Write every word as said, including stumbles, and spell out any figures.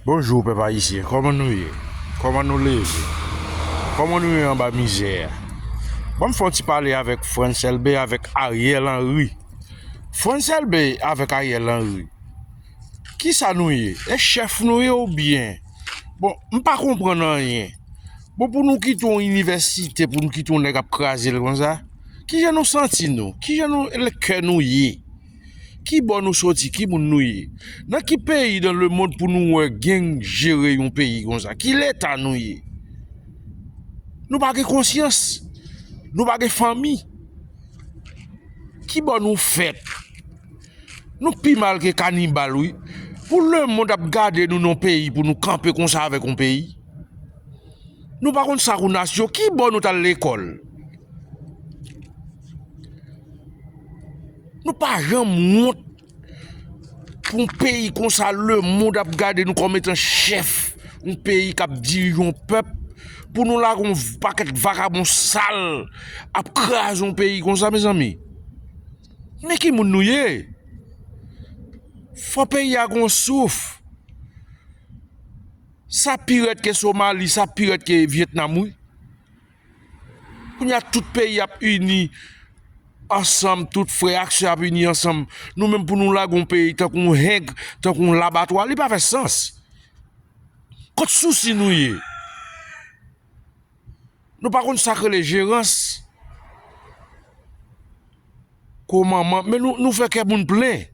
Bonjou, pèp ayisyen. Kòman nou ye? Kòman nou leve? Kòman nou ye anba mizè a? Ban m fè yon ti pale avèk Frantz Elbé, avèk Ariel Henry. Frantz Elbé avèk Ariel Henry. Kisa nou ye? E chèf nou ye oubyen? Bon, m pa konprann anyen. Bon, pou nou kite yon inivèsite, pou nou kite yon nèg ap kraze l konsa, kijan nou santi nou? Kijan nou, le kè nou ye? Ki bò nou soti? Ki moun nou ye? Nan ki peyi dans le monde pou nou wè gang jere yon peyi konsa? Ki leta nou ye? Nou pa gen konsyans. Nou pa gen fanmi. Ki bò nou fèt? Nou pi mal ke kanibal, wi. Pou lemonn ap gade nou nan peyi, pou nou kanpe konsa avèk yon peyi. Nou pa konn sa kou nasyon. Ki bò nou t al lekòl? Nou pa janm wont pou yon peyi konsa, lemonn ap gade nou kòm etan chèf yon peyi k ap dirije yon pèp, pou nou lage yon pakèt vakabon sal ap kraze yon peyi konsa, mezanmi. Men ki moun nou ye? Fò peyi a gon souf. Sa pi rèd ke Somali, sa pi rèd ke Vyetnam, wi. Kounye a, tout peyi ap ini ansanm, tout frè ak sè ap ini ansanm. Nou menm pou nou lage yon peyi tankou yon heng, tankou yon labatwa, li pa fè sans. Kot sousi nou ye? Nou pa konn sa k rele jerans. Ko manman, men nou, nou fè kè moun plen.